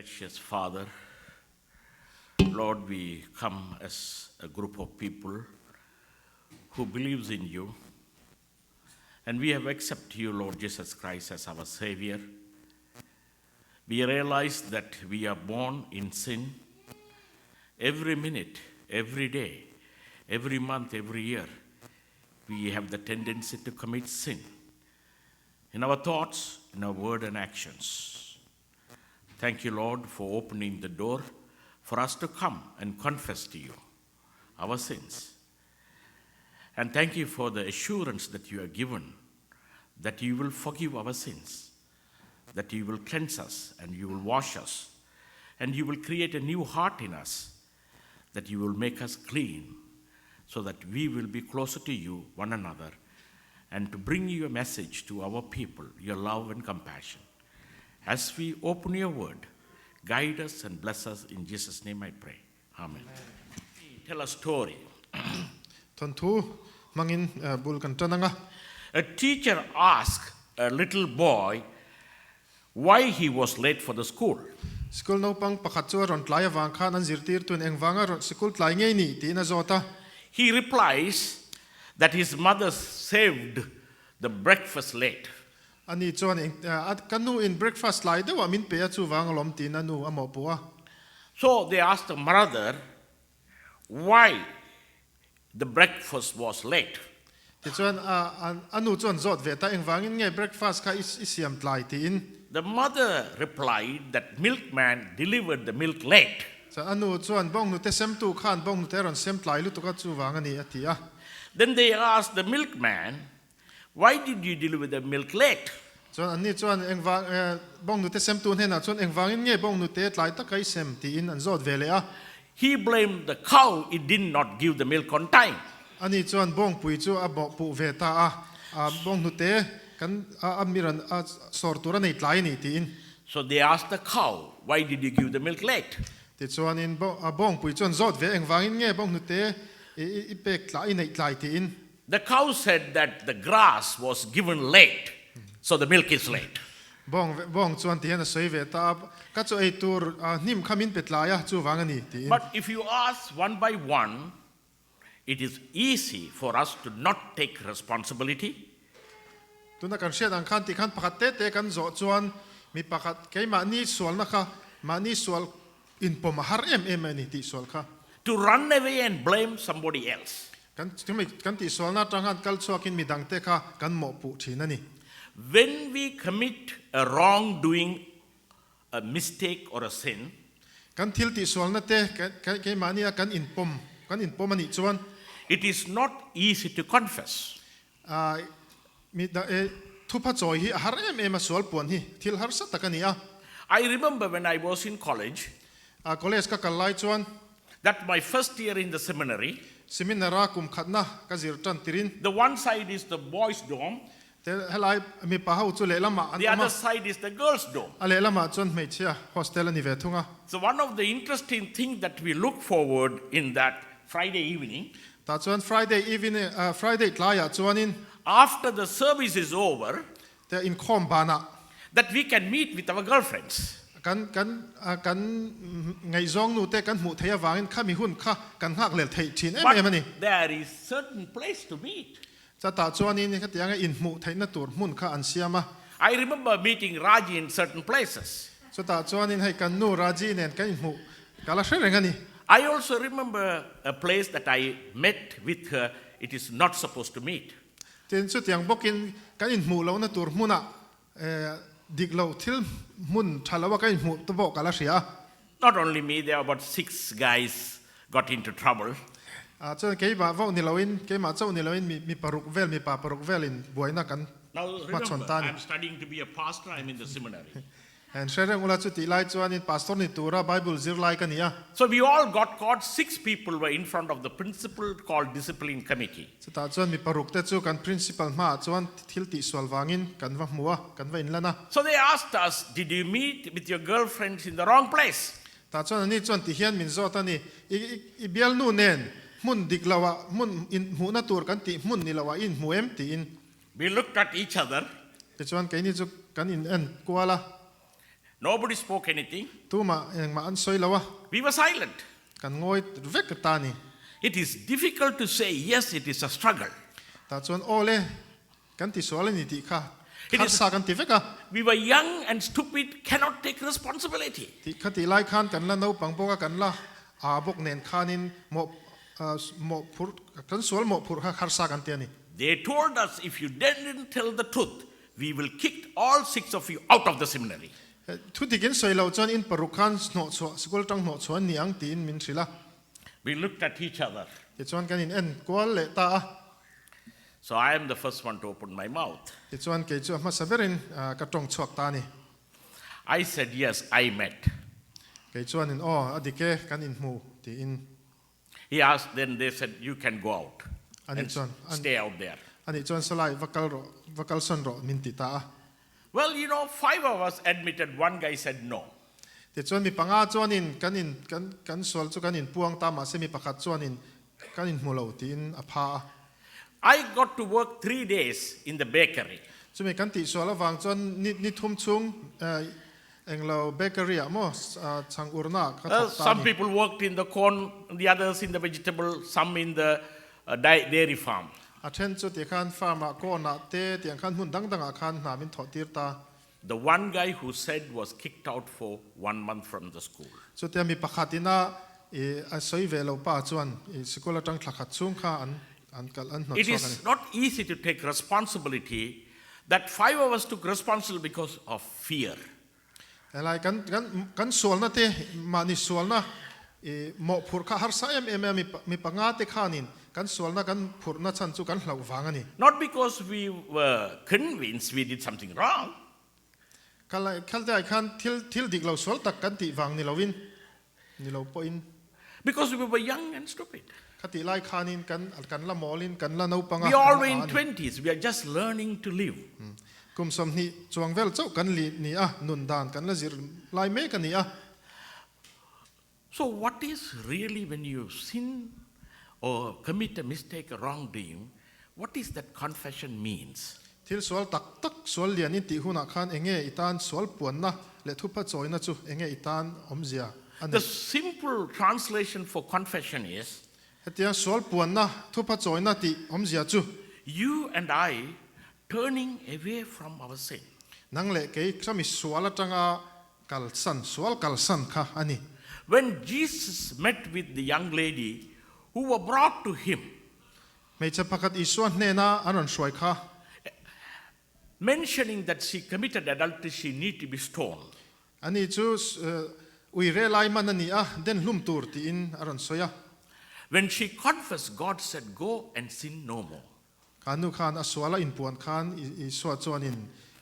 Gracious Father, Lord, we come as a group of people who believes in you, and we have accepted you, Lord Jesus Christ, as our Savior. We realize that we are born in sin. Every minute, every day, every month, every year, we have the tendency to commit sin in our thoughts, in our word and actions. Thank you, Lord, for opening the door for us to come and confess to you our sins. And thank you for the assurance that you have given that you will forgive our sins, that you will cleanse us and you will wash us, and you will create a new heart in us, that you will make us clean, so that we will be closer to you, one another, and to bring your message to our people, your love and compassion. As we open your word, guide us and bless us. In Jesus' name I pray. Amen. Tell a story. Thawnthu hmangin bul kan tan ang a. A teacher asked a little boy why he was late for the school. Sikul naupang pakhat chu a rawn tlai avang khan an zirtirtuin engvanga rawn sikul tlai ngei ni tiin a zawt a. He replies that his mother saved the breakfast late. Ani chuan eng a ka nu in breakfast tlai deuhah min pe a chuvang alawm tiin a nu a mawhpuh a. So they asked the mother why the breakfast was late. Tichuan a a nu chuan zawt ve ta engvangin nge breakfast kha i i siam tlai tiin. The mother replied that milkman delivered the milk late. Chuan a nu chuan bawnghnute semtu khan bawnghnute a rawn sem tlai lutuk a chuvang a ni a ti a. Then they asked the milkman Why did you deliver the milk late? Chuan anni chuan engvang eh, bawngnute semtu hnenah chuan engvangin nge bawngnute tlai taka i sem tiin an zawt ve leh a. He blamed the cow it did not give the milk on time. Ani chuan bawngpui chu a bawhpuh ve ta a, a bawngnute kan a a miran a sawr tur a nei tlai a ni tiin. So they asked the cow, Why did you give the milk late? Tichuanin a bawngpui chuan zawt ve engvangin nge bawngnute i i pek tlai i neih tlai tiin. The cow said that the grass was given late, so the milk is late. Bawng bawng chuan ti hian a sawi ve ta a, ka chaw ei tur hnim kha min pe tlai a, chuvang a ni, tiin. But if you ask one by one, it is easy for us to not take responsibility. Tuna kan hriat ang khan tih khan pakhat te te kan zawh chuan mi pakhat keimahni sualna kha mahni sual inpawm a har em em a ni tih sual kha. To run away and blame somebody else. Kan chumi kan tih sualna atang khan kal chhuakin mi dangte kha kan mawhpuh thin a ni. When we commit a wrong doing, a mistake or a sin. Kan thil tih sualna te keimahnia kan inpawm kan inpawm a nih chuan. It is not easy to confess. Mi da e thupha chawi hi a har em em a, sual puan hi thil harsa tak a ni a. I remember when I was in college. College ka kal lai chuan. That my first year in the seminary. Seminara kum khatna ka zir tan tirin. The one side is the boys dorm. Te helai mipa ho chu lehlamah an The awm a. other side is the girls dorm. A lehlamah chuan hmeichhia hostel a ni ve thung a. So one of the interesting thing that we look forward in that Friday evening. Tah chuan Friday evening, Friday tlaiah chuanin. After the service is over. Te inkhawm banah. That we can meet with our girlfriends. Kan kan kan ngaihzawng nu te kan hmuh theih avangin khami hun kha kan nghak lel theih thin em em a ni. But there is certain place to meet. Chatah chuanin hetianga inhmuh theihna tur hmun kha an siam a. I remember meeting Raji in certain places. Chutah chuanin hei kan nu Raji nen kan inhmuh ka la hre reng a ni. I also remember a place that I met with her, it is not supposed to meet. Tin, chutiang bawkin kan inhmuh lohna tur hmunah dik lo thil hmun tha loa kan inhmuh te pawh ka la hria a. Not only me, there were about six guys got into trouble. Chuan keimah vauh ni loin, keimah chauh ni loin mi paruk vel, mipa paruk velin buaina kan Now hmachhawn remember, ta a ni. I'm studying to be a pastor, I'm in the seminary. Heng hre reng ula chu tih lai chuanin pastor ni tura Bible zir lai ka ni a. So we all got caught, six people were in front of the principal called discipline committee. Chutah chuan mi paruk te chu kan principal hmaah chuan thil tihsual vangin kan va hmu a, kan va inlan a. So they asked us, did you meet with your girlfriends in the wrong place? Tah chuan ani chuan ti hian min zawt a ni, I, i, i bialnu nen hmun dik loah, hmun inhmuhna tur kan tih hmun ni loah i inhmu em? tiin. We looked at each other. Tichuan keini chu kan in en kual a. Nobody spoke anything. Tumah engmah an sawi lo a. We were silent. Kan ngawi vek ta a ni. It is difficult to say yes, it is a struggle. Tah chuan aw le, kan ti sual a ni tih kha harsa kan ti vek a. We were young and stupid, cannot take responsibility. Tih kha tih lai khan kan la naupang bawk a, kan la aa bawk nen khanin mawh mawhphurh kan sual mawhphurh kha harsa kan ti a ni. They told us if you didn't tell the truth, We will kick all six of you out of the seminary. Thu dik in sawi loh chuan in paruk khan hnawhchhuah, sikul atang hnawhchhuah an ni ang tiin min hrilh a. We looked at each other. Tichuan kan in en kual leh ta a. So I am the first one to open my mouth. Tichuan kei chu a hmasa berin ka tawng chhuak ta a ni. I said yes, I met. Kei chuan in aw, a dik e, kan inhmu tiin. He asked, then they said, you can go out and stay out there. Ani chuan Salai, va kal rawh, va kalsawn rawh, min ti ta a. Well, you know, five of us admitted, one guy said no. Tichuan mi panga chuanin kan in, kan, kan sual chu kan inpuang ta, mahse mi pakhat chuanin kan inhmu lo tiin a pha a. I got to work 3 days in the bakery. Chumi kan tihsual avang chuan ni, ni thum chhung Englo bakery ah maw chhang urna ah ka thawk ta a Some ni. people worked in the corn, the others in the vegetable, some in the dairy farm. A then chu ti khan farm ah corn ah te tiang khan hmun dang dang ah khan hna min thawh tir ta. The one guy who said was kicked out for one month from the school. Chutia mi pakhat ina i a sawi ve lo pa chuan i sikul atang thla khat chhung kha an an kalh an hnawt It chhuak a ni. is not easy to take responsibility that five of us took responsibility because of fear. Helai kan kan kan sualna te mahni sualna i mawhphurh kha harsa em em a, mi panga te khanin kan sualna kan phurhna chhan chu kan hlauh vang a ni. Not because we were convinced we did something wrong. Khalai khalte ah khan thil thil dik lo sual tak kan tih vang ni loin ni lo pawhin. Because we were young and stupid. Khatih lai khanin kan kan la mawlin kan la naupang a, We kan all la were a in a ni. 20s, we are just learning to live. Kum 20 chuang vel chauh kan li ni a, nun dan kan la zir lai mek a ni a. So what is really when you sin or commit a mistake, a wrongdoing, what is that confession means? Thil sual tak tak sual lian in tih hunah khan enge i tan sual puanna leh thupa chawina chu enge i tan awmzia a The neih? simple translation for confession is. Hetiang sual puanna thupa chawina tih awmzia chu. You and I turning away from our sin. Nang leh kei khami sual atanga kalsan, sual kalsan kha a ni. When Jesus met with the young lady who were brought to him. Hmeichhe pakhat Isua hnena an rawn hruai kha. Mentioning that she committed adultery she need to be stoned. Ani chu ui re lai man a ni a, den hlum tur tiin a rawn sawi a. When she confessed, God said, Go and sin no more. Kha nu khan a sual a inpuan khan Isua chuanin,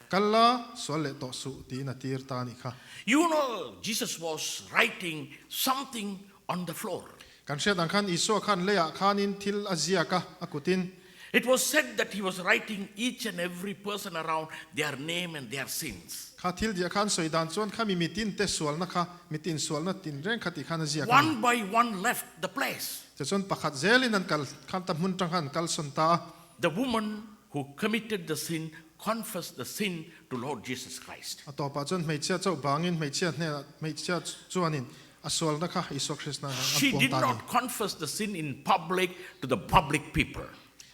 Kal la, sual leh tawh suh tiin a tir ta a nih kha. You know, Jesus was writing something on the floor. Kan hriat ang khan Isua khan leiah khanin thil a ziak a, a kutin. It was said that he was writing each and every person around their name and their sins. Kha thil diah khan sawi dan chuan kha mi mitin te sualna kha, mitin sualna tin reng kha tih khan a ziak a ni. One by one left the place. Tichuan pakhat zelin an kal khan ta hmun tang khan an kalsawn ta a. The woman who committed the sin confessed the sin to Lord Jesus Christ. A tawpah chuan hmeichhia chauh bangin hmeichhia hnenah hmeichhia chuanin a sualna kha Isua Krista hnenah a She puang did ta a ni. not confess the sin in public to the public people.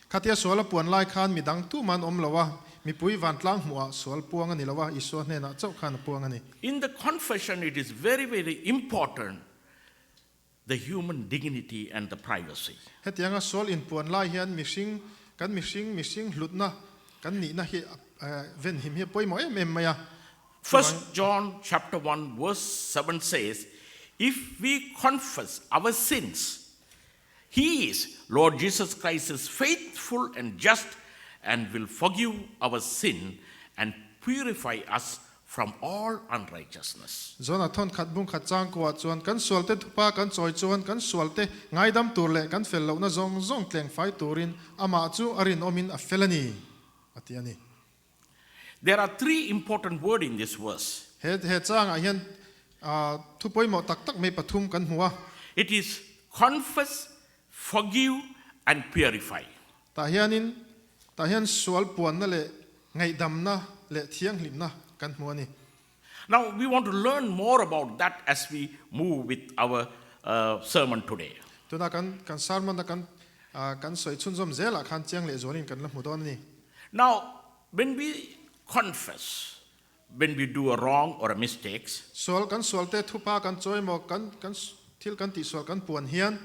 Khatia sual a puan lai khan midang tuman awm lo a, mipui vantlang hmuhah sual puang a ni lo a, Isua hnenah chauh khan a puang a ni. In the confession it is very very important the human dignity and the privacy. Hetianga sual inpuan lai hian mihring, kan mihring, mihring hlutna, kan nihna hi venhim hi a pawimawh em em mai a. First John chapter 1 verse 7 says, If we confess our sins, He is, Lord Jesus Christ is faithful and just and will forgive our sin and purify us from all unrighteousness. John-a thawn khat bung khat chang kuah chuan kan sualte thupa kan chawi chuan kan sualte ngaidam tur leh kan fel lohna zawng zawng tleng fai turin amah chu a rinawmin a fel a ni, a ti a ni. There are three important word in this verse. He he changah hian thu pawimawh tak tak mai pathum kan hmu a. It is confess, forgive and purify. Tah hianin tah hian sual puanna leh ngaihdamna leh thianghlimna kan hmu a ni. Now, we want to learn more about that as we move with our sermon today. Tuna kan kan sermon a kan kan sawi chhunzawm zelah khan chiang leh zualin kan la hmu dawn a ni. Now, when we confess, when we do a wrong or a mistakes, Sual kan sualte thupa kan chawi maw kan kan thil kan tihsual kan puan hian.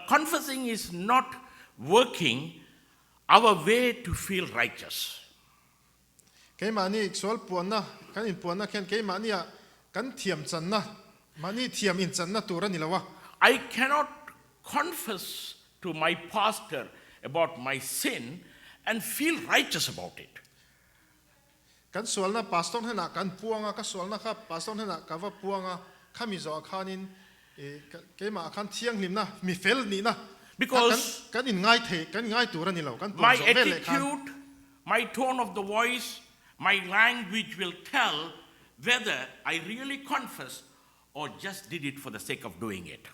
Confessing is not working our way to feel righteous. Keimahni sual puanna, kan inpuanna khian keimahnia kan thiam channa, mahni thiam inchanna tur a ni lo a. I cannot confess to my pastor about my sin and feel righteous about it. Kan sualna pastor hnenah kan puang a, ka sualna kha pastor hnenah ka va puang a, khami zawhah khanin keimahah khan thianghlimna, mi fel nihna kha kan inngai thei, kan inngai tur a ni lo, kan puan zawh vel leh khan. My attitude, my tone of the voice, my language will tell whether I really confess or just did it for the sake of doing it.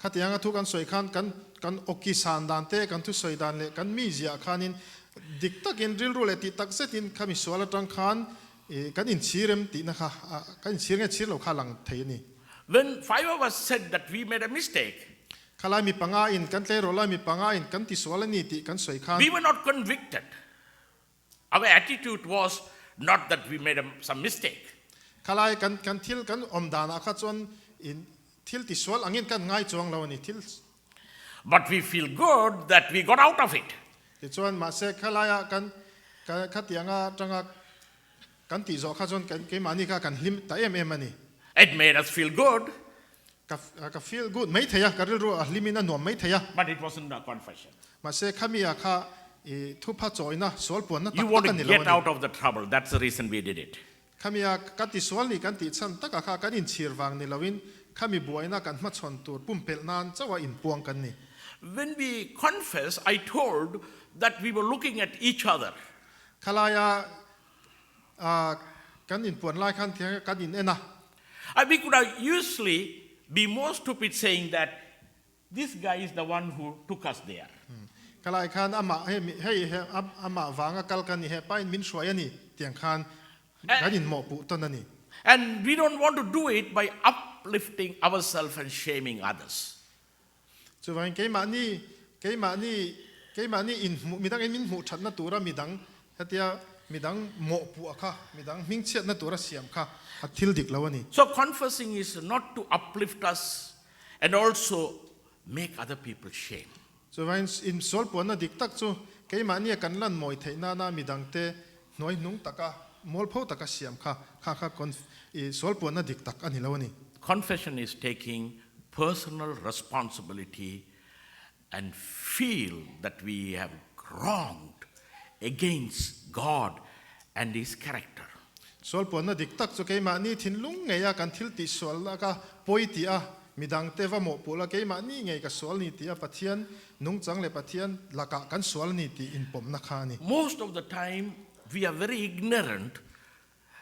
Khatianga thu kan sawi khan kan kan awki san dan te, kan thusawi dan leh kan mizia khanin dik takin rilru leh tih tak zetin khami sual atang khan kan inchhir em tihna kha kan inchhir nge chhir lo kha lang thei a ni. When five of us said that we made a mistake. Khalai mi panga in kan tleirawl lai mi panga in kan tisual a ni tih kan sawi khan. We were not convicted. Our attitude was not that we made a some mistake. Khalai kan kan thil kan awm danah kha chuan in thil tisual angin kan ngai chuang lo a ni. Thil. But we feel good that we got out of it. Tichuan mahse khalaia kan khatianga tanga kan tih zawh kha chuan kan keimahni kha kan hlim ta em em a ni. It made us feel good. Ka ka feel good mai thei a, ka rilru a hlimin a nuam mai thei a. But it wasn't a confession. Mahse khami-a kha i thupha chawina, sual puanna You tak want tak a to ni lo get a ni. out of the trouble, that's the reason we did it. Khami-a ka tisual ni kan tih chhan takah kha kan inchhir vang ni loin khami buaina kan hmachhawn tur pumpelh nan chauha inpuang kan ni. When we confess, I told that we were looking at each other. Khalaia kan inpuan lai khan thiang kan in en a. We could have usually be more stupid saying that this guy is the one who took us there. Khalai khan amah hei hei amah vanga kal kan ni hepa in min hruai a ni tiang khan kan inmawhpuh tawn a ni. And we don't want to do it by uplifting ourselves and shaming others. Chuvangin keimahni, keimahni, keimahni inhmuh, midang in min hmuh thatna tura midang hetia midang mawhpuah kha, midang hmingchhiatna tura siam kha a thil dik lo a ni. So confessing is not to uplift us and also make other people shame. Chuvangin insualpuanna dik tak chu keimahnia kan lan mawi theih nana midangte hnuai hnung taka, mualpho taka siam kha, kha kha i sualpuanna dik tak a ni lo a ni. Confession is taking personal responsibility and feel that we have wronged against God and His character. Sualpuanna dik tak chu keimahni thinlung ngeia kan thil tih sual laka pawi tih a, midangte va mawhpuh la keimahni ngei ka sual ni tih a Pathian nungchang leh Pathian lakah kan sual ni tih inpawmna kha a ni. Most of the time we are very ignorant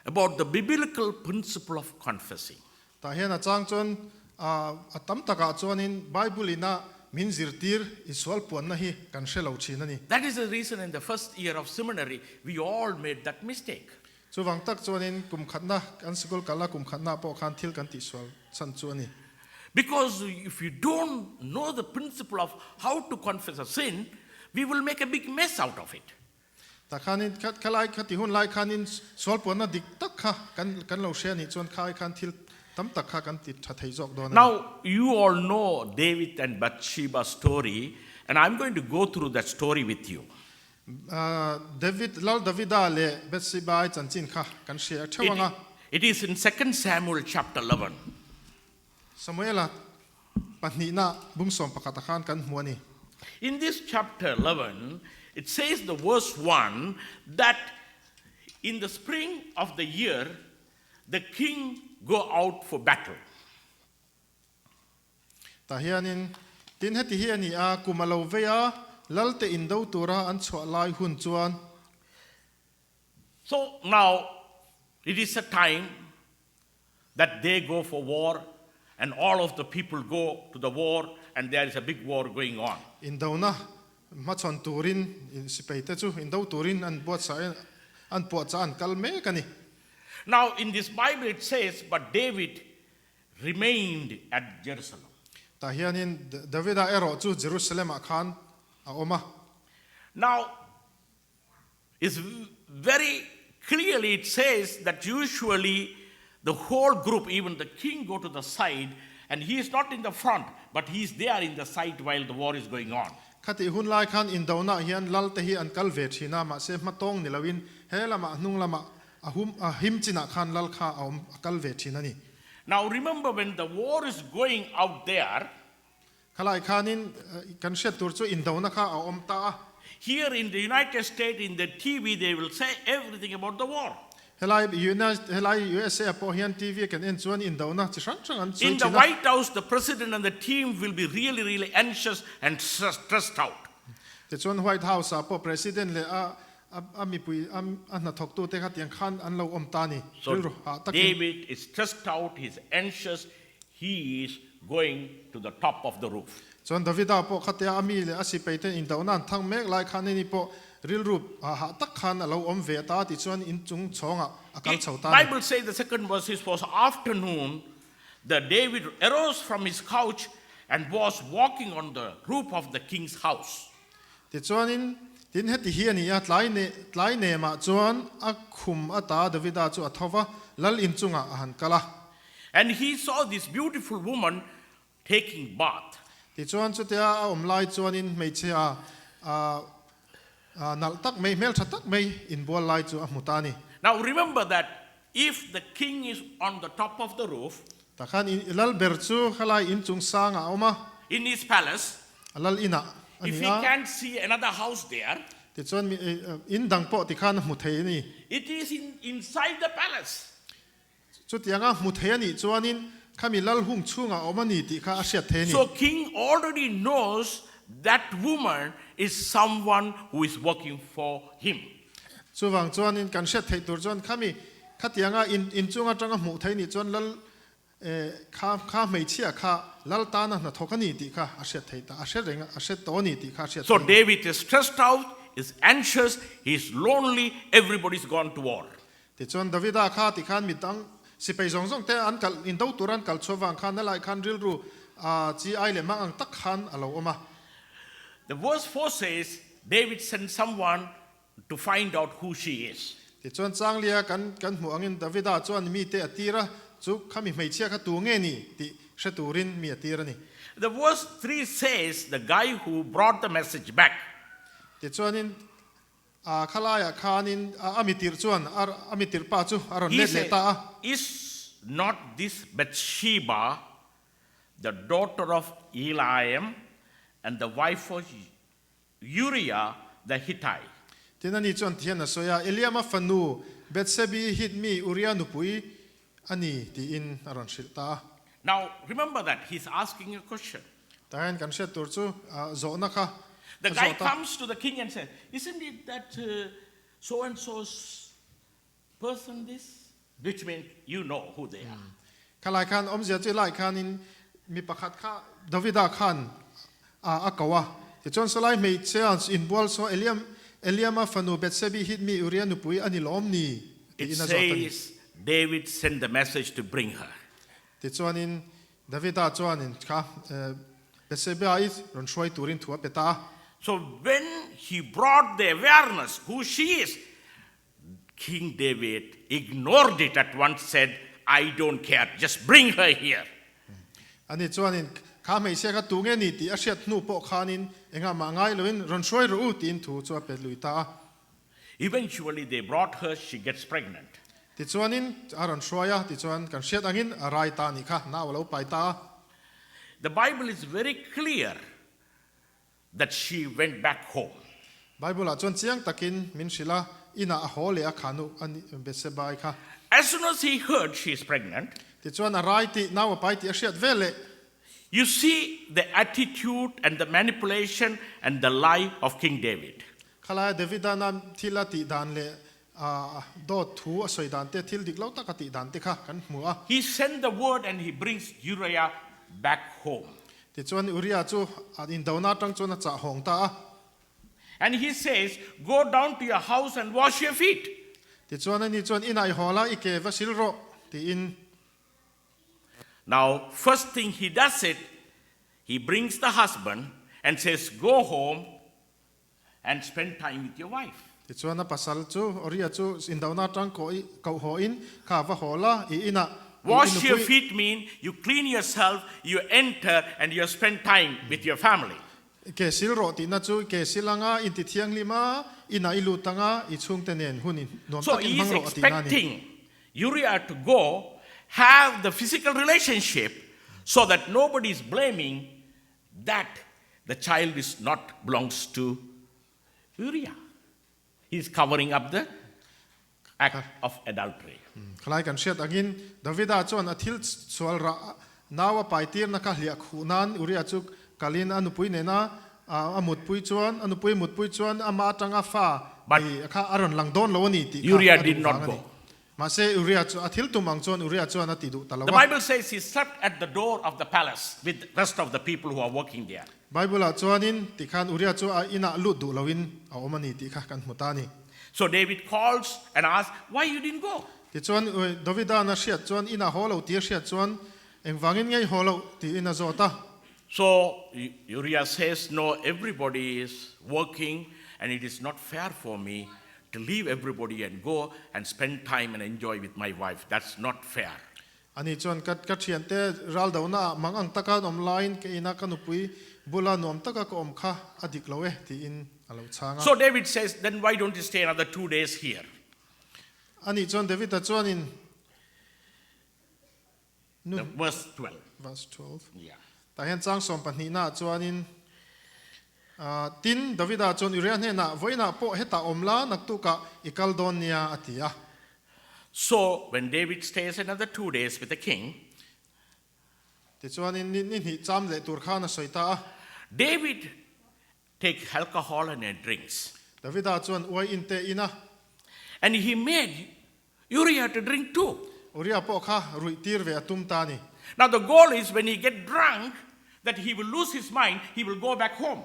about the biblical principle of confessing. Tah hian a chang chuan a tam takah chuanin Bible ina min zirtir i sual puanna hi kan hre lo thin a ni. That is the reason in the first year of seminary we all made that mistake. Chuvang tak chuanin kum khatna kan sikul kalna kum khatna pawh khan thil kan tihsual chhan chu a ni. Because if you don't know the principle of how to confess a sin, we will make a big mess out of it. Tah khanin khalai khati hun lai khanin sual puanna dik tak kha kan kan lo hria nih chuan khai khan thil tam tak kha kan ti tha thei zawk dawn a ni. Now you all know David and Bathsheba story and I'm going to go through that story with you. David, Lal Davida leh Bathsheba-i chanchin kha kan hria theuh ang a. It is in Second Samuel chapter 11. Samuela pahnihna bung sawm pakhata khan kan hmu a ni. In this chapter 11, it says the verse 1 that in the spring of the year, the king go out for battle. Tah hianin, tin heti hi a ni a, kum a lo vei a, Lalte indo tura an chhuah lai hun chuan. So now it is a time that they go for war and all of the people go to the war and there is a big war going on. Indona hmachhawn turin sipaite chu indo turin an buatsaih an puahchah an kal mek a ni. Now in this Bible it says, but David remained at Jerusalem. Tah hianin Davida erawh chu Jerusalem ah khan a awm a. Now it's very clearly it says that usually the whole group, even the king, go to the side and he is not in the front, but he is there in the side while the war is going on. Khatih hun lai khan indona hian lal te hi an kal ve thin a, mahse hmatawng ni loin he lamah hnung lamah a hum a him chinah khan lal kha a awm a kal ve thin a ni. Now remember when the war is going out there, Khalai khanin kan hriat tur chu indona kha a awm ta a. Here in the United States in the TV they will say everything about the war. Helai United helai USA ah pawh hian TV kan en chuan indona chi hrang hrang an sawi In the thin a. White House the president and the team will be really really anxious and stressed out. Tichuan White House ah pawh President leh a a a mipui a a hnathawktu te kha tiang khan an lo awm ta a ni. So Rilru hah takin. David is stressed out, he is anxious, he is going to the top of the roof. Chuan Davida pawh khatia a mi leh a sipai ten indohna an thang mek lai khan ani pawh rilru hah tak khan a lo awm ve ta tih chuan inchung chhawngah a kal chho ta a ni. Bible says the second verse is was afternoon the David arose from his couch and was walking on the roof of the king's house. Tichuanin, tin heti hi a ni a, tlai ne, tlai nemah chuan a khum ata Davida chu a tho va, lal inchungah a han kal a. And he saw this beautiful woman taking bath. Tichuan chutia a awm lai chuanin hmeichhia a nalh tak mai, hmeltha tak mai inbual lai chu a hmu ta a ni. Now remember that if the king is on the top of the roof. Takhan lal ber chu helai inchung sangah a awm a. In his palace. A lal inah a ni If he a. can't see another house there. Tichuan in dang pawh tikhan a hmu thei a ni. It is in inside the palace. Chutianga hmu thei a nih chuanin khami lal hung chhungah a awm a ni tih kha a hriat thei a ni. So king already knows that woman is someone who is working for him. Chuvang chuanin kan hriat theih tur chuan khami khatianga in inchung atanga hmuh thei nih chuan lal kha kha hmeichhia kha lal tana hnathawk a ni tih kha a hriat theih ta, a hre reng a, a hre tawh a ni tih kha a hriat So theih a ni. David is stressed out, is anxious, he is lonely, everybody is gone to war. Tichuan Davida kha ti khan midang sipai zawng zawng te an kal indo tur an kal chhuah vang khan a lai khan rilru a chi ai leh mang ang tak khan a lo awm a. The verse 4 says, David sent someone to find out who she is. Tichuan Changlia kan kan hmuh angin Davida chuan mite a tir a, chu khami hmeichhia kha tu nge ni tih hre turin mi a tir a ni. The verse 3 says, the guy who brought the message back. Tichuanin A khalaiah khanin a mi tirh chuan a mi tirh pa chu a rawn He let leh said, ta a. Is not this Bathsheba, the daughter of Eliam, and the wife of Uriah the Hittite? Tin ani chuan tihian a sawi a, Eliama fanu Bathsebi hit mi Uriah nupui a ni, tiin a rawn hrilh ta a. Now remember that he is asking a question. Tahian kan hriat tur chu zawhna kha The a guy zawt a. comes to the king and says, Isn't it that so and so's person this? Which means you know who they are. Khalai khan awmzia chu lai khanin mi pakhat kha Davida khan a ko a. Tichuan sawlai hmeichhia inbual saw Eliam Eliama fanu Bethsebi hit mi Uria nupui a ni lawm ni? It tiin a zawt a ni. says David sent the message to bring her. Tichuanin Davida chuanin kha Bethseba i rawn hruai turin thu a pe ta a. So when he brought the awareness who she is, King David ignored it at once, said, I don't care, just bring her here. Ani chuanin kha hmeichhia kha tu nge ni tih a hriat hnu pawh khanin engah mah ngai loin rawn hruai rawh u tiin thu chu a pe lui ta a. Eventually they brought her, she gets pregnant. Tichuanin a rawn hruai a, tichuan kan hriat angin a rai ta a nih kha, nau a lo pai ta a. The Bible is very clear that she went back home. Bible ah chuan chiang takin min hrilh a, inah a haw leh a kha nu a nih Bethsebai kha. As soon as he heard she is pregnant. Tichuan a rai tih, nau a pai tih a hriat veleh. You see the attitude and the manipulation and the lie of King David. Khalaia Davida'n a thil a tih dan leh dawt thu a sawi dan te, thil dik lo tak a tih dan te kha kan hmu a. He sent the word and he brings Uriah back home. Tichuan Uriah chu a indona atang chuan a chah hawng ta a. And he says, Go down to your house and wash your feet. Tichuan ani chuan, Inah i haw la, i ke va sil rawh, tiin. Now, first thing he does it, he brings the husband and says, Go home and spend time with your wife. Tichuan a pasal chu, Uriah chu indona atang koh i koh haw in, Kha va haw la, i inah i Wash your nupui. feet mean you clean yourself, you enter and you spend time with your family. I ke sil rawh tihna chu i ke sil anga inti thianghlim a, inah i lut anga i chhungte nen hun i nuam So takin he is hmang rawh a tihna a ni. expecting Uriah to go have the physical relationship so that nobody is blaming that the child is not belongs to Uriah. He is covering up the act of adultery. Khalai kan hriat angin Davida chuan a thil sual rah nau a pai tirna kha hliah khuh nan Uriah chu kalin a nupui nena a mutpui chuan a nupui mutpui chuan amah atanga fa But kha a rawn lang dawn lo a ni tih kha Uriah a did duh not vang a ni. go. Mahse Uriah chu a thil tum ang chuan Uriah chuan a ti duh ta lo The a. Bible says he slept at the door of the palace with the rest of the people who are working there. Bible ah chuanin tikhan Uriah chu a inah lut duh loin a awm a ni tih kha kan hmu ta a ni. So David calls and asks, Why you didn't go? Tichuan Davida'n a hriat chuan inah haw lo tih a hriat chuan engvangin ngei haw loh tiin a zawt a. So Uriah says, No, everybody is working and it is not fair for me to leave everybody and go and spend time and enjoy with my wife. That's not fair. Ani chuan ka ka thiante ral dohna ah mang ang taka an awm laiin ka ina ka nupui bula nuam taka ka awm kha a dik lo e tiin a lo chhang a. So David says, Then why don't you stay another 2 days here? Ani chuan David-a chuanin The verse 12. Verse 12. Yeah. Tah hian chang sawm pahnihnaah chuanin, Tin, Davida chuan Uriah hnenah, Vawiinah pawh hetah awm la, naktukah i kal dawn nia, a ti a. So when David stays another 2 days with the king, Tichuanin ni ni hnih cham leh tur khan a sawi ta a. David take alcohol and he drinks. Davida chuan uai in te in a. And he made Uriah to drink too. Uriah pawh kha ruih tir ve a tum ta a ni. Now the goal is when he get drunk that he will lose his mind, he will go back home.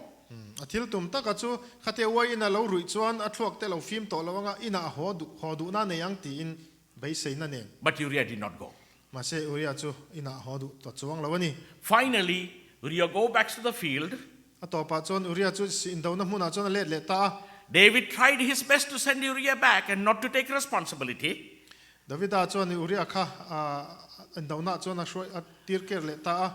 A thil tum taka chu khatia uai in a lo ruih chuan a thluak te lo fim tawh lo anga inah a haw duh haw duhna nei ang tiin beiseina nen. But Uriah did not go. Mahse Uriah chu inah haw duh ta chuang lo a ni. Finally, Uriah go back to the field. A tawpah chuan Uriah chu indona hmunah chuan a let leh ta a. David tried his best to send Uriah back and not to take responsibility. Davida chuan Uriah kha indona chuan a hruai a tir ker leh ta a.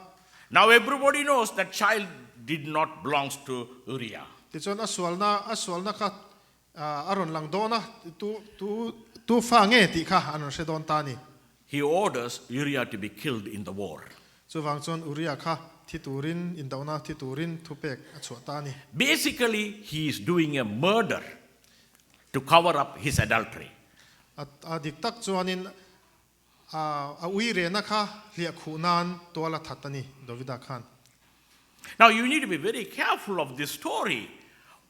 Now everybody knows that child did not belongs to Uriah. Tichuan a sualna a sualna kha a rawn lang dawn a, tu tu tu fa nge tih kha an rawn hre dawn ta a ni. He orders Uriah to be killed in the war. Chuvang chuan Uriah kha thi turin, indona thi turin thupek a chhuah ta a ni. Basically, he is doing a murder to cover up his adultery. A a dik tak chuanin a a ui rehna kha hliah khuh nan tual a that a ni, Davida khan. Now you need to be very careful of this story,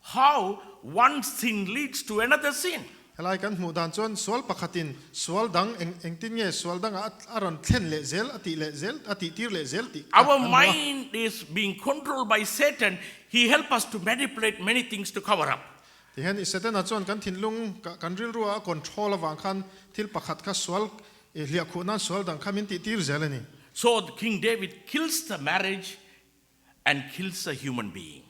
how one sin leads to another sin. Helai kan hmuh dan chuan sual pakhatin sual dang eng engtin nge sual dangah a rawn thlen leh zel a tih leh zel a tih tir leh zel tih kha Our kan hmu a. mind is being controlled by Satan. He help us to manipulate many things to cover up. Tihian i Setana chuan kan thinlung kan rilrua a control avang khan thil pakhat kha sual i hliah khuh nan sual dang kha min tih tir zel a ni. So King David kills the marriage and kills a human being.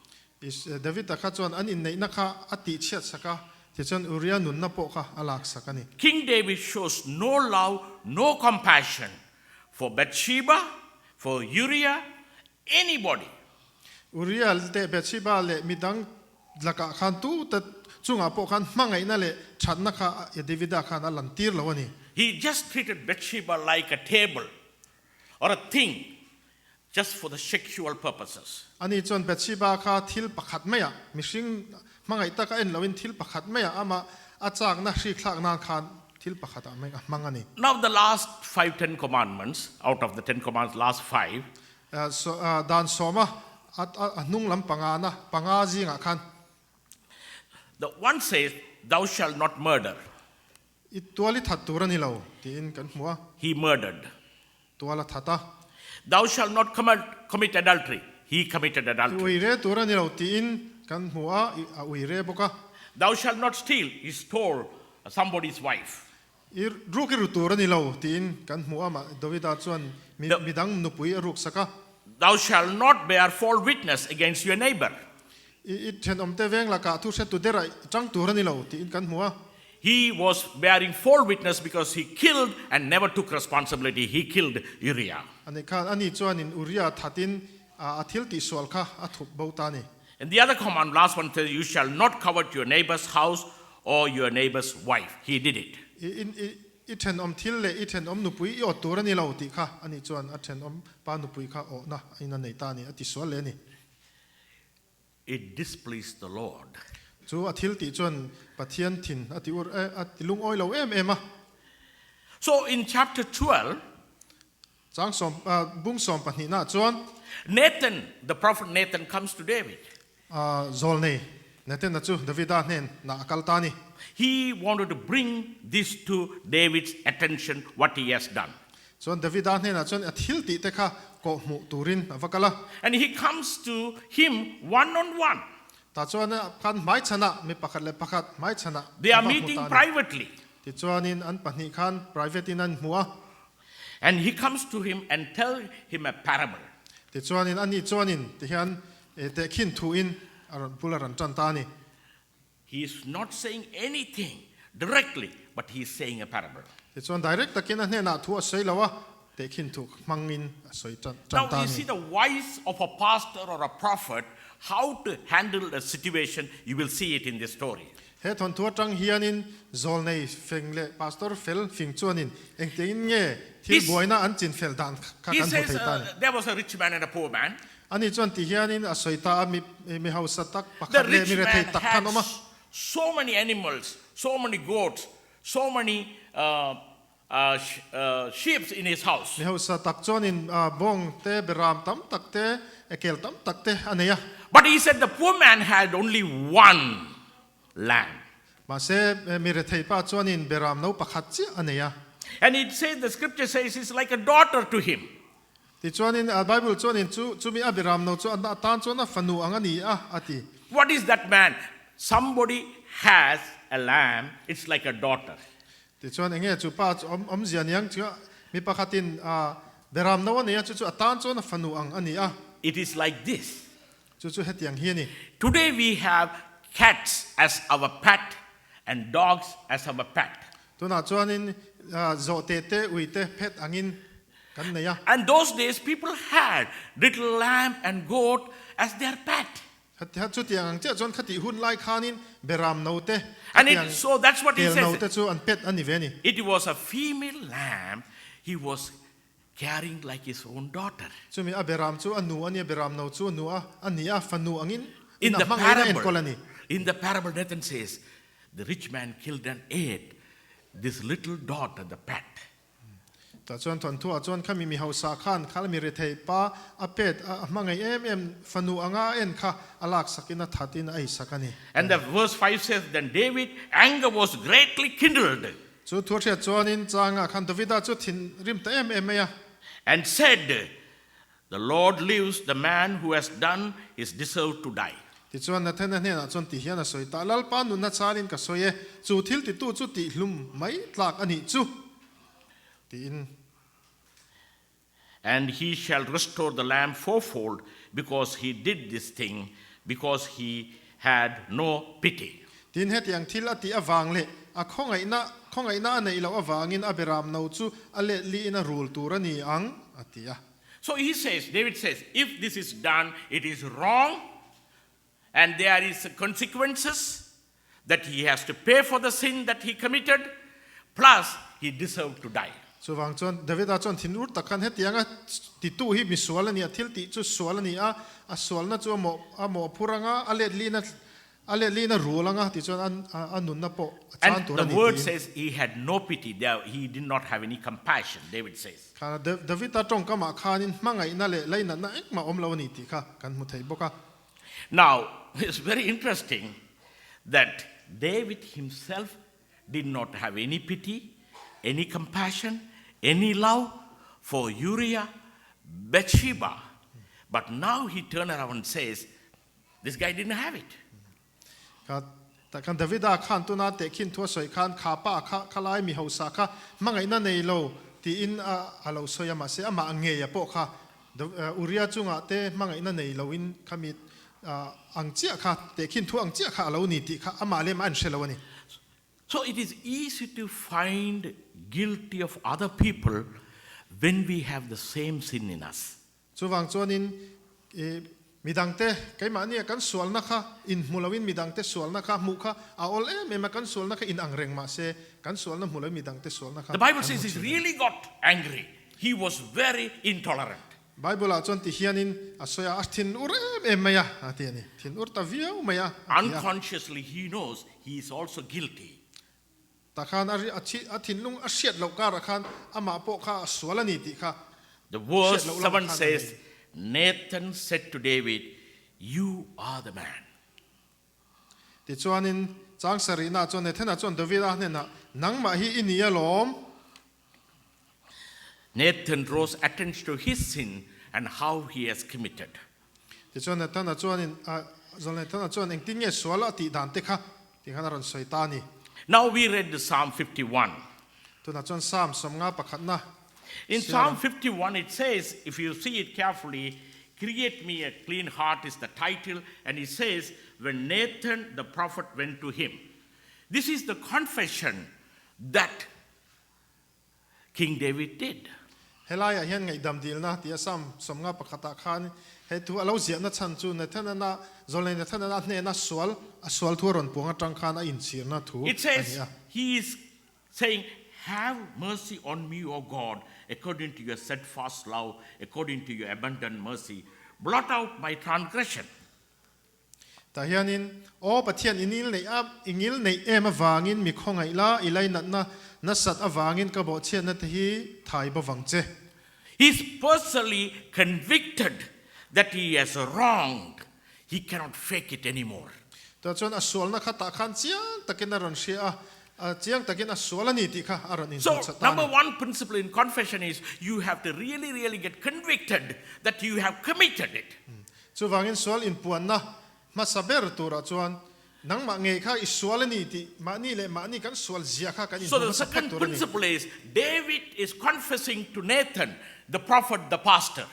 I David-a kha chuan an inneihna kha a tihchhiat sak a, tichuan Uriah nunna pawh kha a lak sak a ni. King David shows no love, no compassion for Bathsheba, for Uriah, anybody. Uriah te Bathsheba leh midang lakah khan tu ta chungah pawh khan hmangaihna leh thatna kha Davida khan a lan tir lo a ni. He just treated Bathsheba like a table or a thing just for the sexual purposes. Ani chuan Bathsheba kha thil pakhat maiah, mihring hmangaih taka en loin thil pakhat maiah amah a chakna hrik thlak nan khan thil pakhatah mai a hmang a ni. Now the last five Ten Commandments, out of the Ten Commandments, last five, Dan sawma a hnung lam panga na panga zingah khan. The one says, Thou shalt not murder. I tual i that tur a ni lo tiin kan hmu a. He murdered. Tual a that a. Thou shalt not commit, commit adultery. He committed I adultery. ui re tur a ni lo tiin kan hmu a, a ui re bawk a. Thou shalt not steal. He stole somebody's wife. I ruk i ru tur a ni lo tiin kan hmu a, mah Davida chuan mi midang nupui a ruk sak a. Thou shalt not bear false witness against your neighbor. I i thenawmte veng lakah thu hretu dera i tang tur a ni lo tiin kan hmu a. He was bearing false witness because he killed and never took responsibility. He killed Uriah. Ani khan ani chuanin Uriah thatin a thil tihsual kha a thup bo ta a ni. And the other command, last one says, you shall not covet your neighbor's house or your neighbor's wife. He did it. I in i i thenawm thil leh i thenawm nupui i awt tur a ni lo tih kha ani chuan a thenawm pa nupui kha awhna a in a nei ta a ni, a tisual leh a ni. It displeased the Lord. Chu a thil tih chuan Pathian thin a ti ur a ti lungawi lo em em a. So in chapter 12, Chang sawm bung sawm pahnihna chuan. Nathan, the prophet Nathan comes to David. Zawlnei Nathana chu Davida hnenah a kal ta a ni. He wanted to bring this to David's attention what he has done. Chuan Davida hnenah chuan a thil tih te kha kawh hmuh turin a va kal a. And he comes to him one on one. Tah chuan khan hmaichhanah mi pakhat leh pakhat hmaichhanah They a are va hmu meeting ta a ni. privately. Tichuanin an pahnih khan private in an hmu a. And he comes to him and tell him a parable. Tichuanin ani chuanin tihian tehkhin thuin a rawn bul a rawn tan ta a ni. He is not saying anything directly, but he is saying a parable. Tichuan direct takin a hnenah thu a sawi lo a, tehkhin thu hmangin a sawi tan Now ta a you ni. see the wise of a pastor or a prophet, how to handle a situation, you will see it in this story. He thawnthu atang hianin zawlnei feng leh pastor fel fing chuanin engtiangin nge thil buaina an chin fel dan kha He kan hmu says thei ta a ni. there was a rich man and a poor man. Ani chuan ti hianin a sawi ta a, mi mi hausa tak The pakhat leh rich mi man rethei tak had khan awm a. so many animals, so many goats, so many uh, uh, uh, sheep in his house. Mi hausa tak chuanin bawng te, beram tam tak te, kel tam tak te a nei a. But he said the poor man had only one lamb. Mahse, mi rethei pa chuanin beram no pakhat chiah a nei a. And it says, the scripture says, it's like a daughter to him. Tichuanin, Bible chuanin chu chumi a beram no chu a tan chuan a fanu ang a ni a, a ti. What is that man? Somebody has a lamb, it's like a daughter. Tichuan enge chu pa chu awm awmzia niang chu mi pakhatin a beram no a nei a, chu chu a tan chuan a fanu ang a ni a. It is like this. Chu chu hetiang hi a ni. Today we have cats as our pet and dogs as our pet. Tunah chuanin zawhte te, ui te pet angin kan nei a. And those days people had little lamb and goat as their pet. Chutiang ang chiah chuan khatih hun lai khanin beram no te, And it, khatiang so that's what he kel no says. te chu an pet a ni ve a ni. It was a female lamb he was caring like his own daughter. Chumi a beram chu a nu a nia, beram no chu a nu a a ni a, fanu angin In in a the hmangaiin a parable, enkawl a ni. in the parable, Nathan says, the rich man killed and ate this little daughter, the pet. Tah chuan thawnthuah chuan khami mi hausa khan khal mi rethei pa a pet a hmangaih em em fanu anga a en kha a laksakin a thatin a eisak a ni. And the verse 5 says, Then David anger was greatly kindled. Chu thu hriat chuanin changah khan Davida chu thin rim ta em em mai a. And said, The Lord lives, the man who has done is deserved to die. Tichuan Nathana hnenah chuan ti hian a sawi ta, Lalpa nunna charin ka sawi e, chu thil titu chu tihhlum mai tlak a nih chu, tiin. And he shall restore the lamb fourfold, because he did this thing, because he had no pity. Tin, hetiang thil a tih avang leh a khawngaihna khawngaihna a neih loh avangin a beram no chu a let liin a rul tur a ni ang, a ti a. So he says, David says, if this is done, it is wrong and there is consequences that he has to pay for the sin that he committed, plus he deserved to die. Chuvang chuan Davida chuan thinur tak khan hetianga titu hi misual a ni a, thil tih chu sual a ni a, a sualna chu a mawh a mawhphur anga a let lina a let lina rul anga tichuan a a nunna pawh a chan And tur the a ni word tiin. says he had no pity, there he did not have any compassion, David says. Kha Davida tawngkamah khanin hmangaihna leh lainatna engmah awm lo a ni tih kha kan hmu thei bawk a. Now, it's very interesting that David himself did not have any pity, any compassion, any love for Uriah, Bathsheba. But now he turned around and says, this guy didn't have it. Kha Tah khan Davida khan tuna tehkhin thu a sawi khan kha pa kha khalai mi hausa kha hmangaihna nei lo tiin a a lo sawi a, mahse amah ngei a pawh kha Uria chungah te hmangaihna nei loin khami ang chiah kha tehkhin thu ang chiah kha a lo ni tih kha amah lem a an hre lo a ni. So it is easy to find guilty of other people when we have the same sin in us. Chuvang chuanin i midangte keimahnia kan sualna kha inhmu loin midangte sualna kha hmuh kha a awl em em a, kan sualna kha inang reng mahse kan sualna hmu loin midangte sualna kha The Bible kan says hmu he thin a ni. really got angry. He was very intolerant. Bible ah chuan ti hianin a sawi a, a thin ur em em mai a, a ti a ni. Thin ur ta viau mai a, a ti a. Unconsciously he knows he is also guilty. Tah khan a a thinlung a hriat loh karah khan amah pawh kha a sual a ni tih kha The verse hriat loh lamah 7 khan a says, nei. Nathan said to David, You are the man. Tichuanin chang sarihnaah chuan Nathana chuan Davida hnenah, Nangmah hi i ni alawm. Nathan draws attention to his sin and how he has committed. Tichuan Nathana chuanin, Zawlnei Nathana chuan engtin nge sual a tih dan te kha tih khan a rawn sawi ta a ni. Now we read the Psalm 51. Tunah chuan Psalm sawmnga pakhatna In siar Psalm ang. 51 it says, if you see it carefully, Create me a clean heart is the title, and he says, when Nathan the prophet went to him. This is the confession that King David did. Helaiah hian ngaihdam dilna tia Psalm sawmnga pakhatah khan he thu a lo ziahna chhan chu Nathan-a Zawlnei Nathan-a hnena sual a sual thu a rawn puang atang khan a inchhirna thu It a says, ni a. he is saying, Have mercy on me, O God, according to your steadfast love, according to your abundant mercy. Blot out my transgression. Tah hianin, Aw Pathian, i nil neih a, i ngil neih em avangin mi khawngaih la, i lainatna nasat avangin ka bawhchhiatna te hi thai bo vang che. He is personally convicted that he has wronged, he cannot fake it anymore. Tah chuan a sualna kha tah khan chiang takin a rawn hria a, a chiang takin a sual a ni tih kha a rawn So, inhmuhchhuah ta a number ni. one principle in confession is you have to really, really get convicted that you have committed it. Chuvangin sual inpuanna hmasa ber turah chuan nangmah ngei kha i sual a ni tih mahni leh mahni kan sual zia kha kan So inhmu the hmasa phawt second tur a ni. principle is David is confessing to Nathan, the prophet, the pastor.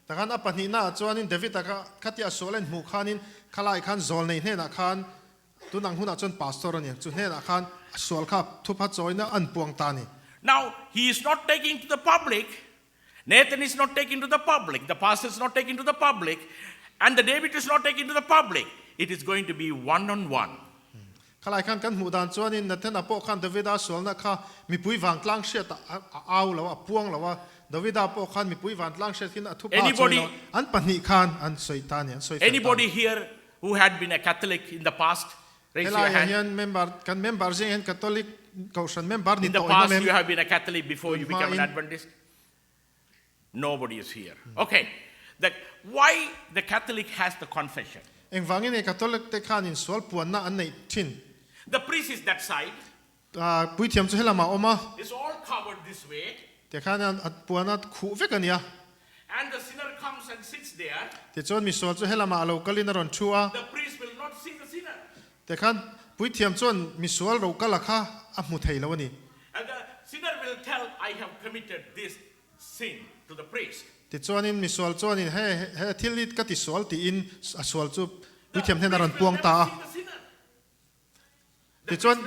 Takhan a pahnihnaah chuanin David-a kha khatia sual a inhmuh khanin khalai khan zawlnei hnenah khan tunang hunah chuan pastor a ni ang chu hnenah khan a sual kha thupha chawina an puang ta a ni. Now he is not taking to the public, Nathan is not taking to the public, the pastor is not taking to the public, and the David is not taking to the public. It is going to be one on one. Khalai khan kan hmuh dan chuanin Nathana pawh khan Davida sualna kha mipui vantlang hriat a au lo a, a puang lo a, Davida pawh khan mipui vantlang hriat khin a thupa a chawi lo a, an pahnih khan an sawi ta a ni, an sawi fel ta a ni. Anybody here who had been a Catholic in the past? Raise your Helaiah hand. hian member, kan member zing hian Catholic Kohhran member ni In the tawh in past awm em? you have been a Catholic before you Tun become an hmain. Adventist? Nobody is here. Okay. The, why the Catholic has the confession? Engvangin nge Catholic te khanin sual puanna an neih thin? The priest is that side. Puithiam chu helamah a awm a. It's all covered this way. Te khan a puan a khuh vek a nia. And the sinner comes and sits there. Tichuan misual chu helamah a lo kalin a rawn thu a. The priest will not see the sinner. Te khan puithiam chuan misual ro kala kha a hmu thei lo a ni. And the sinner will tell, I have committed this sin to the priest. Tichuanin misual chuanin he he thil hi ka ti sual tiin a sual chu puithiam hnen a rawn puang ta a. Tichuan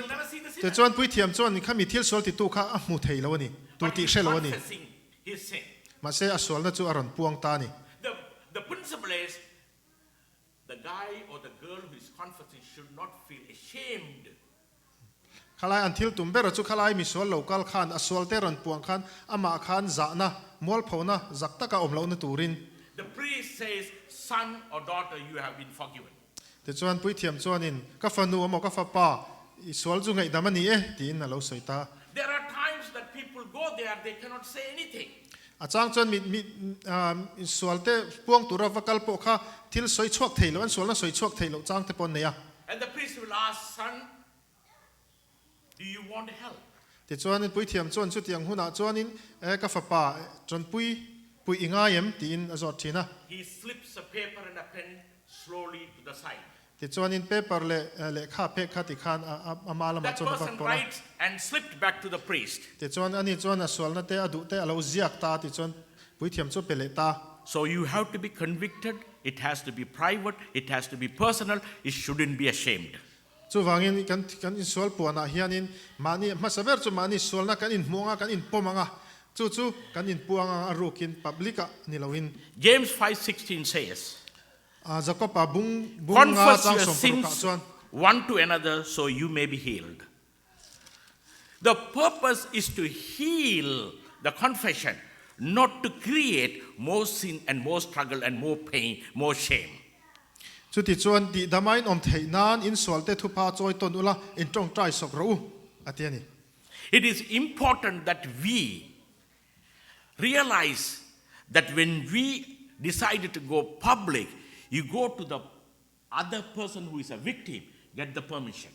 tichuan puithiam chuan khami thil sual titu kha a hmu thei lo a ni, tu tih hre lo a ni. Mahse a sualna chu a rawn puang ta a ni. The principle is the guy or the girl who is confessing should not feel ashamed. Khalai an thil tum ber chu khalai misual lo kal khan a sual te rawn puang khan amah khan zahna, mualphona, zak taka awm lohna turin. The priest says, Son or daughter, you have been forgiven. Tichuan puithiam chuanin, Ka fanu amaw ka fapa, i sual chu ngaihdam a ni e, tiin a lo sawi ta. There are times that people go there, they cannot say anything. A chang chuan mi mi sual te puang tura va kal pawh kha thil sawi chhuak thei loh, an sualna sawi chhuak thei loh chang te pawh an nei a. And the priest will ask, Son, do you want help? Tichuanin puithiam chuan chutiang hunah chuanin, E ka fapa, tanpui puih i ngai em? tiin a zawt thin a. He slips a paper and a pen slowly to the side. Tichuanin paper leh lehkha phek kha tikhan ama lamah That chuan a vak person tawh a. writes and slipped back to the priest. Tichuan ani chuan a sualna te a duh te a lo ziak ta tichuan puithiam chu a pe leh ta. So you have to be convicted, it has to be private, it has to be personal, it shouldn't be ashamed. Chuvangin kan kan insual puanah hianin mahni hmasa ber chu mahni sualna kan inhmuh anga kan inpawm anga chu chu kan inpuang anga a rukin public ah ni loin. James 5:16 says, Jakob-a bung bung nga Confess chang your 16ah sins chuan. one to another so you may be healed. The purpose is to heal the confession, not to create more sin and more struggle and more pain, more shame. Chuti chuan tihdama in awm theih nan insualte thupha chawi tawn ula in tawngtai sawk rawh u, a ti a ni. It is important that we realize that when we decided to go public, you go to the other person who is a victim, get the permission.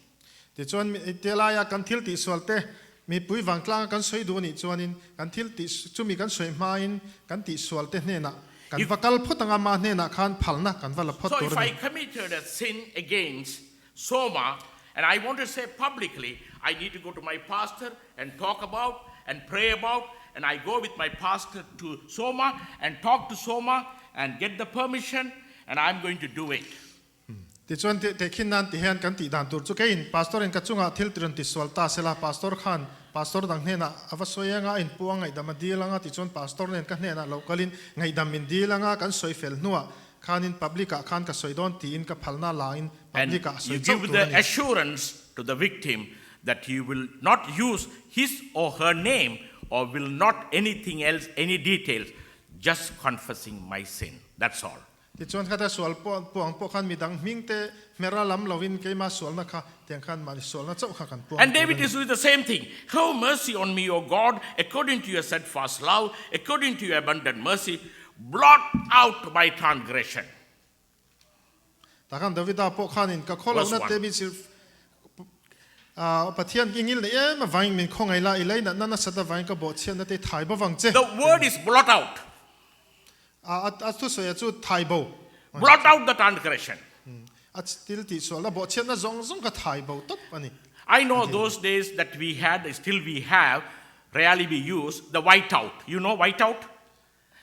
Tichuan, tilaia kan thil tihsual te mipui vangtlanga kan sawi duh a nih chuanin kan thil tih chumi kan sawi hmain kan tihsual te hnenah kan va kal phawt anga mah hnenah khan phalna kan va la phawt So tur if a ni. I committed a sin against Soma and I want to say publicly, I need to go to my pastor and talk about and pray about and I go with my pastor to Soma and talk to Soma and get the permission and I'm going to do it. Tichuan tehkhin nan ti hian kan tih dan tur chu keiin pastor in ka chungah thil ti rawn ti sual ta sela pastor khan pastor dang hnenah a va sawi anga a inpu a ngaihdam a dil anga tichuan pastor nen ka hnenah lo kalin ngaihdam min dil anga kan sawi fel hnuah khanin public ah khan ka sawi dawn tiin ka phalna lain And public ah a you sawi chauh give tur a the ni. assurance to the victim that you will not use his or her name or will not anything else, any details, just confessing my sin. That's all. Tichuan khata sual pawh puang pawh khan midang hming te hmera lam lovin keima sualna kha tiang khan mahni sualna chauh kha kan puang And tur a David ni. is doing the same thing. Have mercy on me, O God, according to your steadfast love, according to your abundant mercy, blot out my transgression. Tah khan Davida pawh khanin ka khaw Verse lohna 1. te mi chil Pathian ki ngil nei em avangin min khawngaih la, i leinatna nasat avangin ka bawhchhiatna te thai bo vang che. The word is blot out. A thusawi chu thai bo. Blot out the transgression. A thil tihsualna bawhchhiatna zawng zawng kha thai bo tawp a ni. I know those days that we had, still we have, rarely we use the white out. You know white out?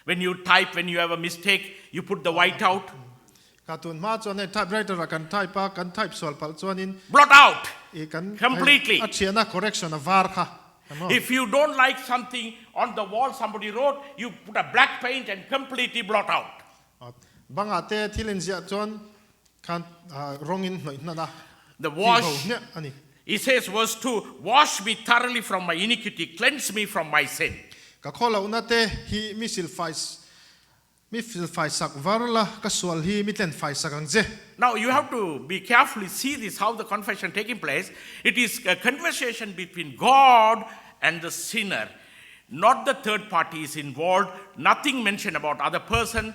When you type, when you have a mistake, you put the white out. Ka tun hma chuan hei typewriter ah kan type a, kan type sual palh chuanin Blot out i kan completely. a thiana correction a var kha kan aw. If you don't like something on the wall somebody wrote, you put a black paint and completely blot out. Bangah te thil inziah chuan khan rawngin hnawih hnan a, The tih ho wash, hmiah a ni. he says, verse 2 Wash me thoroughly from my iniquity, cleanse me from my sin. Ka khawlohna te hi mi silfai mi silfai sak var la, ka sual hi mi tlen fai sak ang che. Now you have to be carefully see this how the confession taking place. It is a conversation between God and the sinner. Not the third party is involved, nothing mentioned about other person,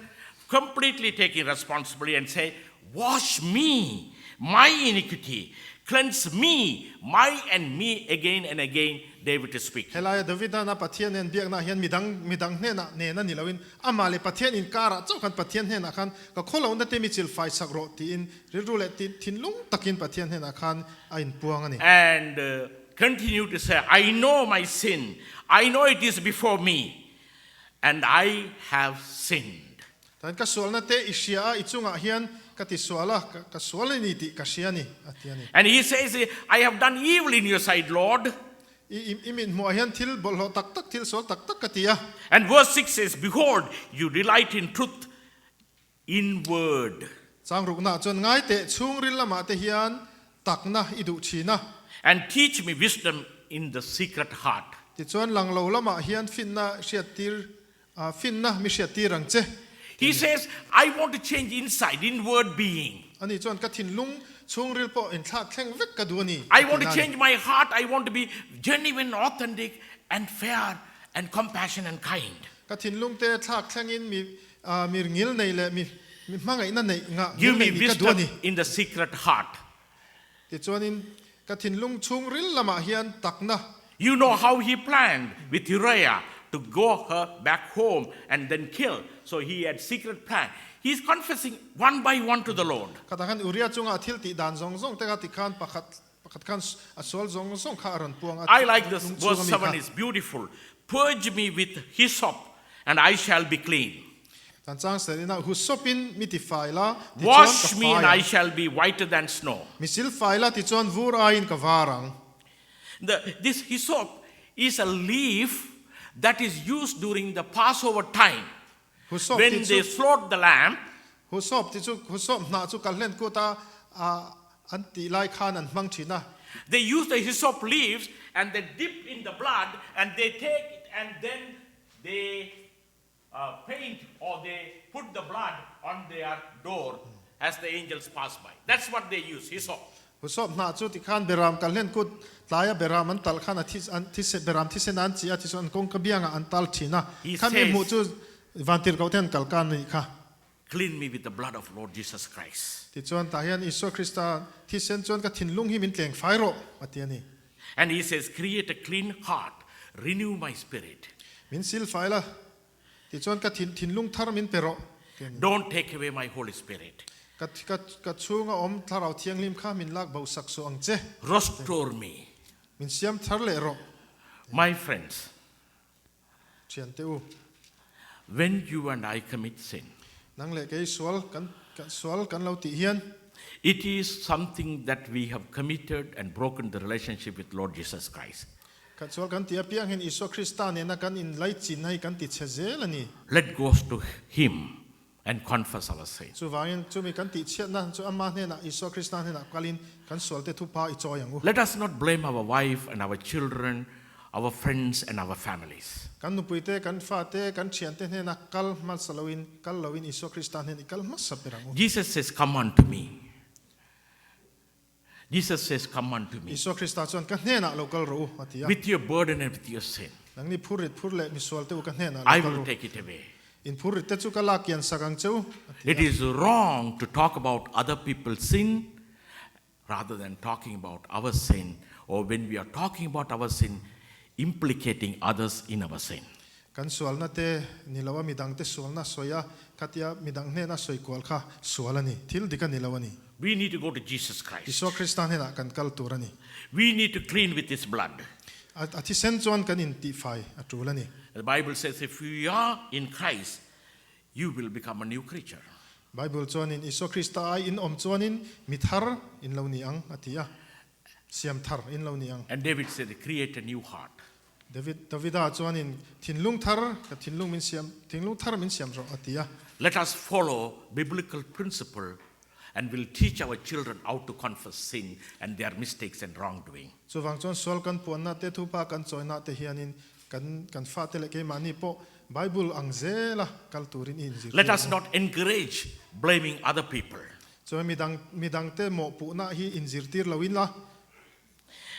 completely taking responsibility and say, Wash me, my iniquity, cleanse me, my and me again and again, David is speaking. Helaia Davidan a Pathian nen biaknaah hian midang midang hnenah nen a ni loin amah leh Pathian inkarah chauh khan Pathian hnenah khan ka khawlohna te mi chil fai sak rawh tiin rilru leh thinlung takin Pathian hnenah khan a inpuang a ni. And continue to say, I know my sin, I know it is before me, and I have sinned. Tan ka sualna te i hria a, i chungah hian ka ti sual a, ka sual a ni tih ka hria a ni, a ti a ni. And he says, I have done evil in your sight, Lord. I, i mit hmuhah hian thil bawlhhlawh tak tak, thil sual tak tak ka ti a. And verse 6 says, Behold, you delight in truth inward. Chang ruknaah chuan ngai teh chhungril lamah te hian takna i duh thin a. And teach me wisdom in the secret heart. Tichuan lang lo lamah hian finna hriattir, finna mi hriattir ang che. He says, I want to change inside, inward being. Ani chuan ka thinlung chhungril pawh inthlak thleng vek ka duh a ni, I a want to ti na a ni. change my heart, I want to be genuine, authentic and fair and compassion and kind. Ka thinlung te thlak thlengin mi mi ngil nei leh mi mi hmangaihna neih ngah Give ngil me neih nih ka duh a wisdom ni. in the secret heart. Tichuanin ka thinlung chhungril lamah hian takna. You know how he planned with Uriah to go her back home and then kill So he had secret plan. He's confessing one by one to the Lord. Khatah khan Uria chunga a thil tih dan zawng zawng te kha tikhan pakhat pakhat khan a sual zawng zawng kha a rawn puang a, I like this lung verse chhunga mi 7 kha. is beautiful. Purge me with hyssop and I shall be clean. Kan chang ser ina husopin mi ti fai la tichuan ka Wash me fai and I ang. shall be whiter than snow. Mi sil fai la tichuan vur aiin ka var ang. The, this hyssop is a leaf that is used during the Passover time. Husop When ti they chu slaughtered the lamb, husop ti chu husop hnah chu kalhlen kuta a an tih lai khan an hmang thin a. they use the hyssop leaves and they dip in the blood and they take it and then they paint or they put the blood on their door as the angels pass by. That's what they use, hyssop. Husop hnah chu tikhan beram kalhlen kut tlaia beram an talh khan a thi an thisen beram thisen an chi a thisen an kawngka biangah an tal thin a. He Khami hmuh says, chu vantirhkoh te an kal kan a nih kha. Clean me with the blood of Lord Jesus Christ. Tichuan tah hian Isua Krista thisen chuan ka thinlung hi min tleng fai rawh a ti a ni. And he says, Create a clean heart, renew my spirit. Min sil fai la, tichuan ka thin thinlung thar min pe rawh ti a ni. Don't take away my Holy Spirit. Ka ka ka chhunga awm Thlarau Thianghlim kha min lak bo sak suh ang che. Restore me. Min siam thar leh rawh. My friends. Thiante u. When you and I commit sin. Nang leh kei sual kan sual kan lo tih hian. It is something that we have committed and broken the relationship with Lord Jesus Christ. Kan sual kan tih apiang hian Isua Krista nena kan inlaichin hi kan ti chhe zel a ni. Let go to him and confess our sin. Chuvangin chumi kan tih chhiatna chu ama hnenah Isua Krista hnenah kalin kan sualte thupa i chawi ang u. Let us not blame our wife and our children, our friends and our families. Kan nupuite, kan fate, kan thiante hnena kal hmasa loin, kal loin Isua Krista hnen i kal hmasa ber ang u. Jesus says, Come unto me. Jesus says, Come unto me. Isua Krista chuan ka hnenah lo kal rawh u, a ti a. With your burden and with your sin. Nangni phurrit phur leh misual te u ka hnenah lo I kal will rawh. take it away. In phurrit te chu ka lak kian sak ang che u, a ti It a. is wrong to talk about other people's sin rather than talking about our sin, or when we are talking about our sin, implicating others in our sin. Kan sualna te ni lo a, midang te sualna sawi a, khatia midang hnena sawi kual kha sual a ni, thil dik a ni lo a ni. We need to go to Jesus Christ. Isua Krista hnenah kan kal tur a ni. We need to clean with His blood. A thisen chuan kan intihfai a tul a ni. The Bible says if you are in Christ, you will become a new creature. Bible chuanin Isua Krista ai in awm chuanin mi thar in lo ni ang a ti a, siam thar in lo ni ang. And David said, create a new heart. David, Davida chuanin thinlung thar, ka thinlung min siam, thinlung thar min siam rawh a ti a. Let us follow biblical principle and will teach our children how to confess sin and their mistakes and wrongdoing. Chuvang chuan sual kan puanna te thupa kan chawina te hianin kan kan fate leh keimahni pawh Bible ang zela kal turin i inzirtir Let us ang u. not encourage blaming other people. Chuan midang midangte mawhpuhna hi inzirtir loin la.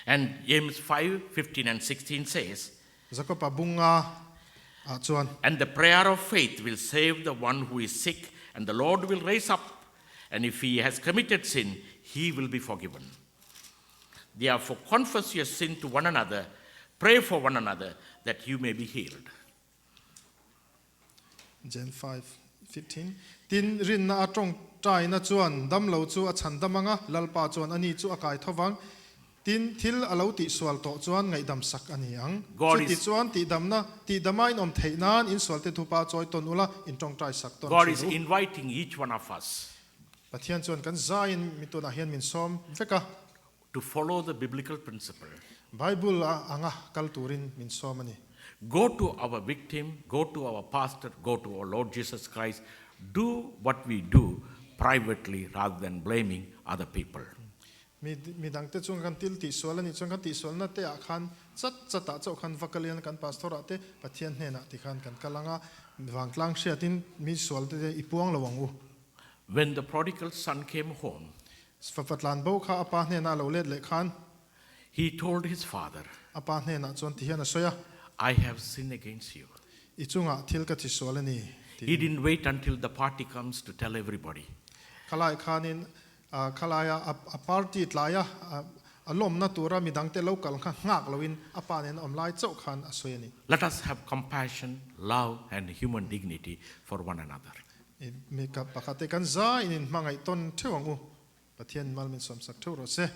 And James 5, 15 and 16 says, Jakob-a bunga ah chuan. And the prayer of faith will save the one who is sick, and the Lord will raise up, and if he has committed sin, he will be forgiven. Therefore, confess your sin to one another, pray for one another, that you may be healed. Jan 5, 15, Tin, rinna a tawngtaina chuan damlo chu a chhan dam ang a, Lalpa chuan ani chu a kai tho vang. Tin, thil a lo tihsual tawh chuan ngaihdam sak a ni ang. God Chuti is chuan tihdamna, tihdama in awm theih nan insualte thupa chawi tawn ula, in tawngtai sak tawn God thin is u. inviting each one of us Pathian chuan kan zaiin mi tunah hian min sawm vek a. to follow the biblical principle. Bible a anga kal turin min sawm a ni. Go to our victim, go to our pastor, go to our Lord Jesus Christ. Do what we do privately rather than blaming other people. Mi midangte chuan kan til tihsual a nih chuan kan tihsualna te ah khan chat chat ah chauh khan va kal in kan pastor ah te Pathian hnenah ti khan kan kal ang a, vangtlang hriatin mi sual te i puang lo ang u. When the prodigal son came home, Fapa tlan bo kha a pa hnenah a lo let leh khan. He told his father, A pa hnenah chuan ti hian a sawi a. I have sinned against you. I chungah thil ka thi sual a ni, He tiin. didn't wait until the party comes to tell everybody. Khalai khanin khalai a a party tlai a A lawmna tura midangte lo kal kha nghak loin a pa nen awm lai chauh khan a sawi a ni. Let us have compassion, love, and human dignity for one another. Mi ka pakhat te kan za in in hmangaih tawn theuh ang u. Pathian mal min sawmsak theuh rawh se.